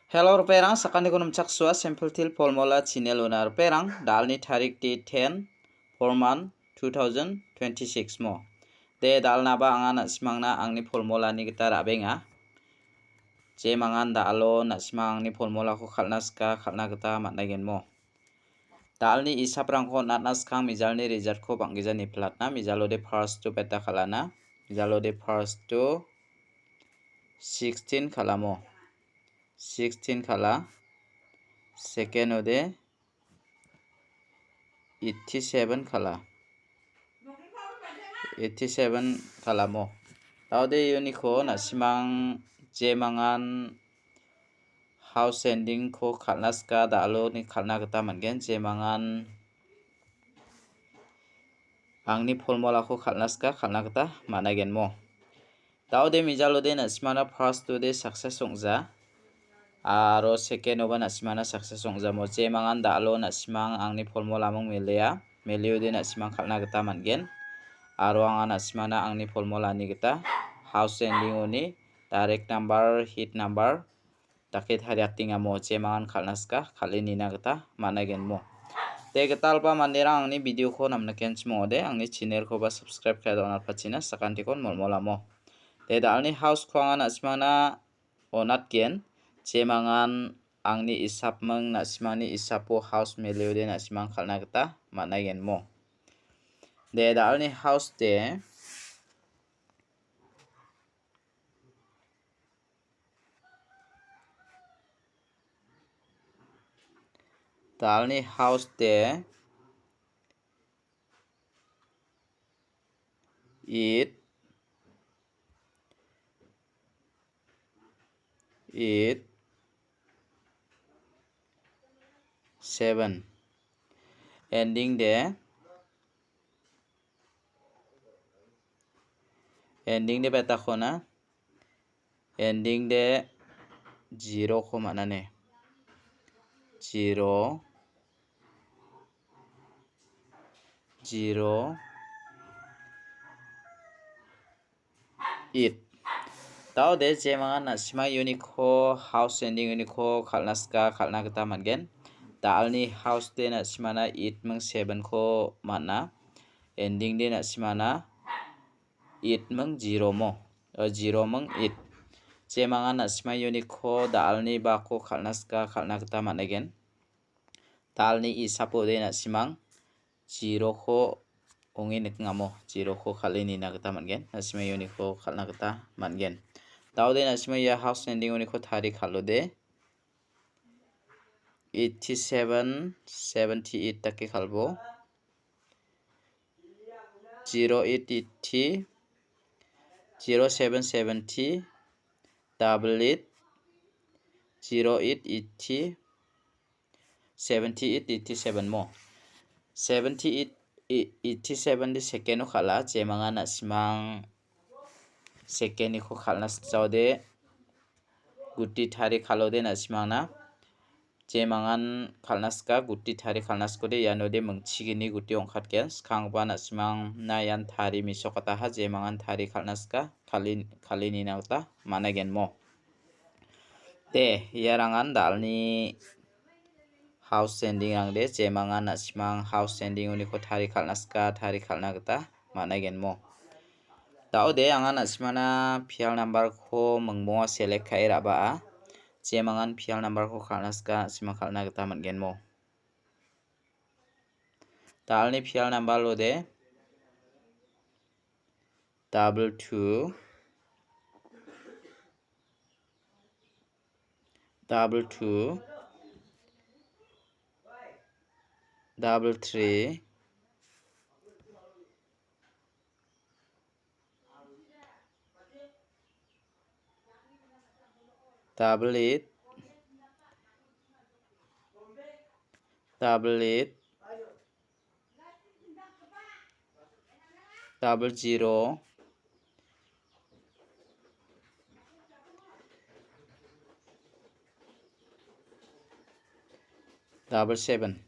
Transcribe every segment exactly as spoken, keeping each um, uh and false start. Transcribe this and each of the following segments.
Hello, ripengrang, sakantikon nimchaksoa, Simple Teer Formula channel-ona. Ripengrang, da·alni tarik de ten, four month, two thousand twenty-six mo. De, da·alnaba anga na·simangna angni formulani gita ra·benga. Jemangan da·alo na·simang angni formulako kal·na sika, kal·na gita man·aigen mo. Da·alni isaprangko on·atna skang mijalni resultko bang·gija niplatna. Mijalode first-o beta kal·ana. Mijalode first-o sixteen kal·amo. Sixteen kal·a. Second-ode eighty-seven kal·a. Eighty-seven kal·amo. Da·ode uniko na·simang jemangan house ending-ko kal·na sika da·aloni kal·na gita man·gen. Jemangan angni formulako kal·na sika kal·na gita man·aigen mo. Da·ode mijalode na·simana first-ode success ong·ja. Aro second-oba na·simana success ong·jamo. Jemangan da·alo na·simang angni formulaming melea. Meleode na·simang kal·na gita man·gen. Aro anga na·simana angni formulani gita house ending-oni direct number, hit number, dake tariatengamo jemangan kal·na sika, kal·e nina gita man·aigen mo. De, gitalgipa manderang angni video-ko namnikenchim ong·ode, angni channel-koba subscribe ka·e donatpachina sakantikon molmolamo. De, da·alni house-ko anga na·simangna on·atgen, jemangan angni isapming na·simangni isapo house meleode na·simang kal·na gita man·aigen mo. De, da·alni house de, da·alni house de eight, eight, seven. Ending de, ending de beta kona. Ending de zero-ko man·ane. Zero, zero, eight. Da·ode jemangan na·simang uniko, house ending uniko kal·na sika, kal·na gita man·gen. Da·alni house de na·simana eight ming seven-ko man·a. Ending de na·simana eight ming zero mo, eh, zero ming eight. Jemangan na·simang uniko da·alni bako kal·na sika, kal·na gita man·aigen. Da·alni isapo de na·simang zero-ko ong·e nikengamo, zero-ko kal·e nina gita man·gen. Na·simang uniko kal·na gita man·gen. Da·ode na·simang ia house ending uniko tari kal·ode. Eighty-seven, seventy-eight dake kal·bo. Zero eight eighty, zero seven seventy, double eight, zero eight eighty, seventy eight eighty seven mo. Seventy eight, e-, eighty seven de second-o kal·a, jemangan na·simang second-niko kal·na sikjaode, guti tari kal·ode na·simangna. Jemangan kal·na sika, guti tari kal·na sikode, ianode mingchigini guti ong·katgen. Skanggipa na·simangna ian tari mesokataha, jemangan tari kal·na sika, kal·e, kal·e nina gita man·aigen mo. De, iarangan da·alni house ending-rangde, jemangan na·simang house ending uniko tari kal·na sika, tari kal·na gita man·aigen mo. Da·ode anga na·simana pial number-ko mingbonga select ka·e ra·baa. Jemangan pial number-ko kal·na sika, na·sima kal·na gita man·gen mo. Da·alni pial number-ode double two, double two, double three, double eight, double eight, double zero, double seven.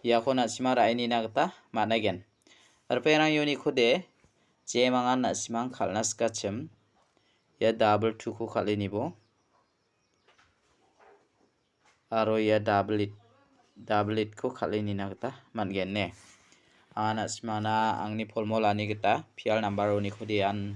Iako na·sima ra·e nina gita man·aigen. Ripengrang uniko de, jemangan na·simang kal·na sikachim. Ia double two-ko kal·e nibo. aro ia double eight, double eight-ko kal·e nina gita man·gen ne. Anga na·simangna angni formulani gita P L number-onikode ian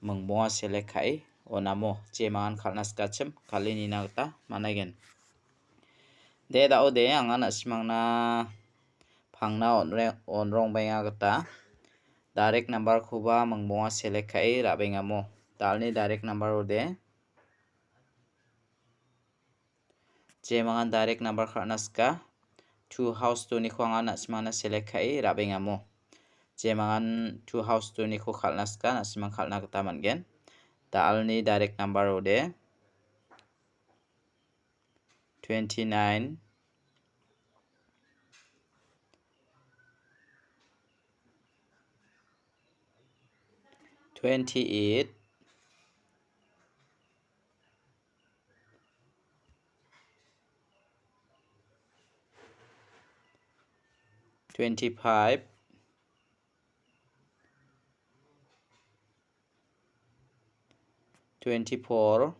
mingbonga select ka·e on·amo jemangan kal·na sikachim kal·e nina gita man·aigen. De, da·ode, anga na·simangna pangna on·re-, on·rongbaenga gita direct number-koba mingbonga select ka·e ra·bengamo. Da·alni direct number-ode jemangan direct number kal·na sika. Two house two-niko anga na·simangna select ka·e ra·bengamo. Jemangan two house two-niko kal·na sika, na·simang kal·na gita man·gen. Da·alni direct number-ode twenty-nine, twenty-eight, twenty-five, twenty-four,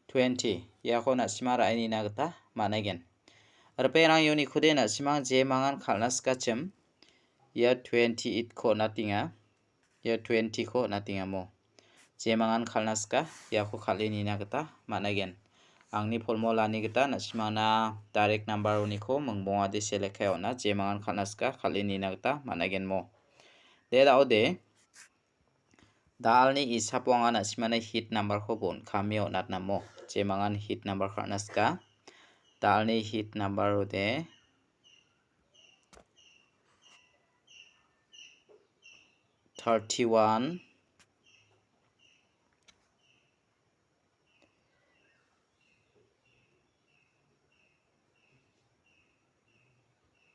twenty. Iako na·sima ra·e nina gita man·aigen. Ripengrang, unikode na·simang jemangan kal·na sikachim ia twenty-eight-ko on·atenga. Ia twenty-ko on·atengamo. Jemangan kal·na sika, iako kal·e nina gita man·aigen. Angni formulani gita na·simangna direct number-oniko mingbongade select ka·e on·a, jemangan kal·na sika, kal·e nina gita man·aigenmo. De, da·ode, da·alni isapo anga na·simangna hit number-ko bon kame on·atnamo. Jemangan hit number kal·na sika. Da·alni hit number-ode thirty-one,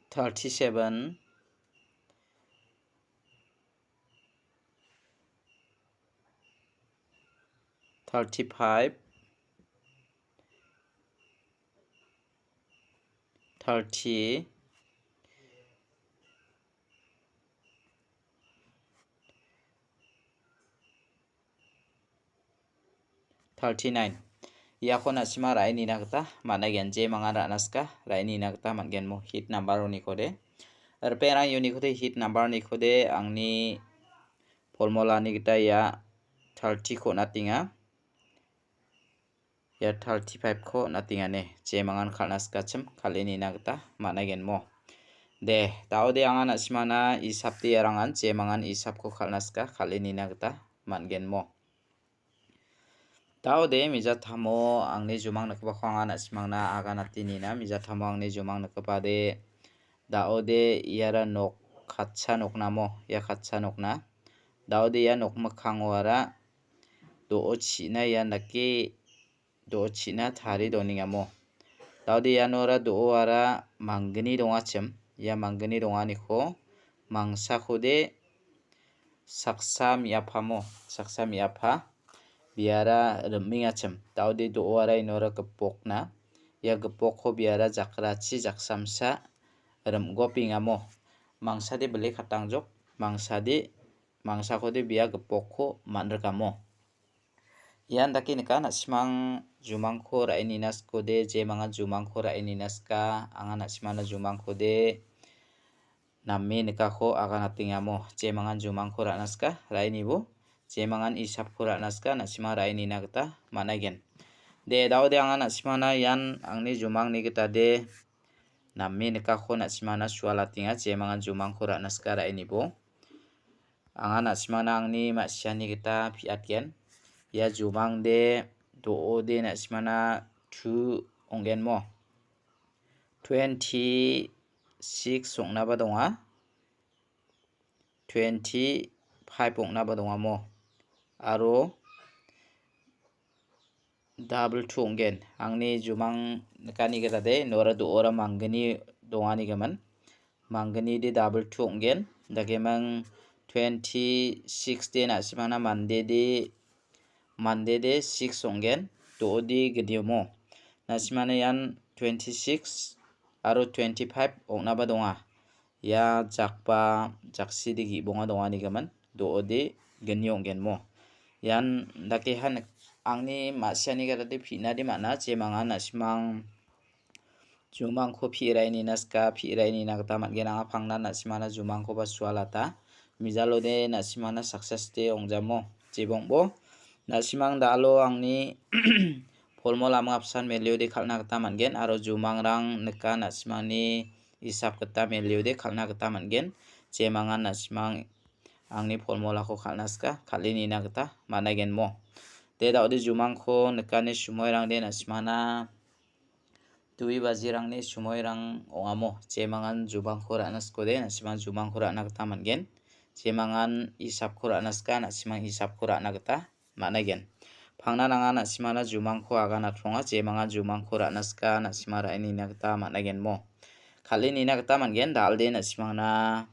thirty-seven, thirty-five, thirty, thirty-nine. Iako na·sima ra·e nina gita man·aigen, jemangan ra·na sika ra·e nina gita man·genmo hit number-onikode. Ripengrang, unikode hit number-onikode angni formulani gita ia thirty-ko on·atenga. Ia thirty-five-ko on·atengane, jemangan kal·na sikachim kal·e nina gita man·aigenmo. De, da·ode anga na·simangna isapde iarangan jemangan isapko kal·na sika kal·e nina gita man·genmo. Da·ode mijatamo angni jumang nikgipako anga na·simangna aganate nina. Mijatamo angni jumang nikgipade da·ode iara nok katcha noknamo, ia katcha nokna. Da·ode ia nokmikkangoara do·o china ian dake do·o china tarie donengamo. Da·ode ianora do·oara manggni dongachim. Ia manggni donganiko mangsakode saksa me·apamo, saksa me·apa biara rim·engachim. Da·ode do·oara inora gipokna. Ia gipokko biara jakrachi jaksamsa rim·gopengamo. Mangsade bile katangjok, mangsade, mangsakode bia gipokko man·rikamo. Ian dake nika, na·simang jumangko ra·e nina sikode, jemangan jumangko ra·e nina sika, anga na·simangna jumangkode name nikako aganatengamo, jemangan jumangko ra·na sika, ra·e nibo, jemangan isapko ra·na sika, na·simang ra·e nina gita man·aigen. De, da·ode anga na·simangna ian angni jumangni gitade name nikako na·simangna sualatenga, jemangan jumangko ra·na sika, ra·e nibo. Anga na·simangna angni ma·siani gita piatgen. Ia jumangde do·ode na·simangna two ong·genmo. Twenty-six ong·naba donga. Twenty-five ong·naba dongamo. Aro double two ong·gen. Angni jumang nikani gitade, nora do·ora manggni donganigimin. Manggni de double two ong·gen. Dakemang twenty-six de na·simangna mande de, mande de six ong·gen. Do·ode gniomo. Na·simangna ian twenty-six aro twenty-five ong·naba donga. Ia jakba jakside ge·bonga donganigimin, do·ode gni ong·genmo. Ian dakeha nik-, angni ma·siani gadate pi·nade man·a, jemangan na·simang jumangko pi·raenina sika, pi·raenina gita man·gen. Anga pangnan na·simangna jumangkoba sualata. Mijalode na·simangna success de ongjamo. Jebongbo, na·simang dalo angni polmo laming apsan meliode kal·na gita man·gen, aro jumangrang nika na·simangni isap gita meliode kal·na gita man·gen. Jemangan na·simang angni polmolako kal·na sika, kal·e nina gita man·aigenmo. De, da·ode jumangko nikani sumoirangde na·simangna dui bajirangni sumoirang ong·amo. Jemangan jumangko ra·na sikode, na·simang jumangko ra·na gita man·gen. Jemangan isapko ra·na sika, na·simang isapko ra·na gita man·aigen. Pangnan anga na·simangna jumangko aganatronga, jemangan jumangko ra·na sika, na·simang ra·e nina gita man·aigenmo. Kal·e nina gita man·gen, da·alde na·simangna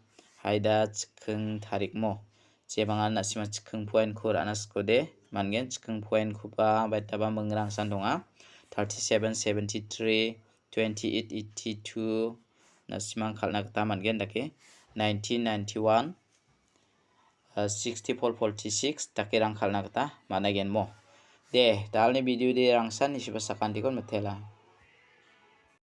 haida chiking tarikmo. Jemangan na·simang chiking poenko ra·na sikode man·gen, chiking poenkoba baitaba mingrangsan donga. Thirty-seven, seventy-three, twenty-eight, eighty-two, na·simang kal·na gita man·gen dake. Nineteen ninety-one, uh, sixty-four, forty-six dakerang kal·na gita man·aigenmo. De, dalni video de rangsan isiba sakantikon mitela.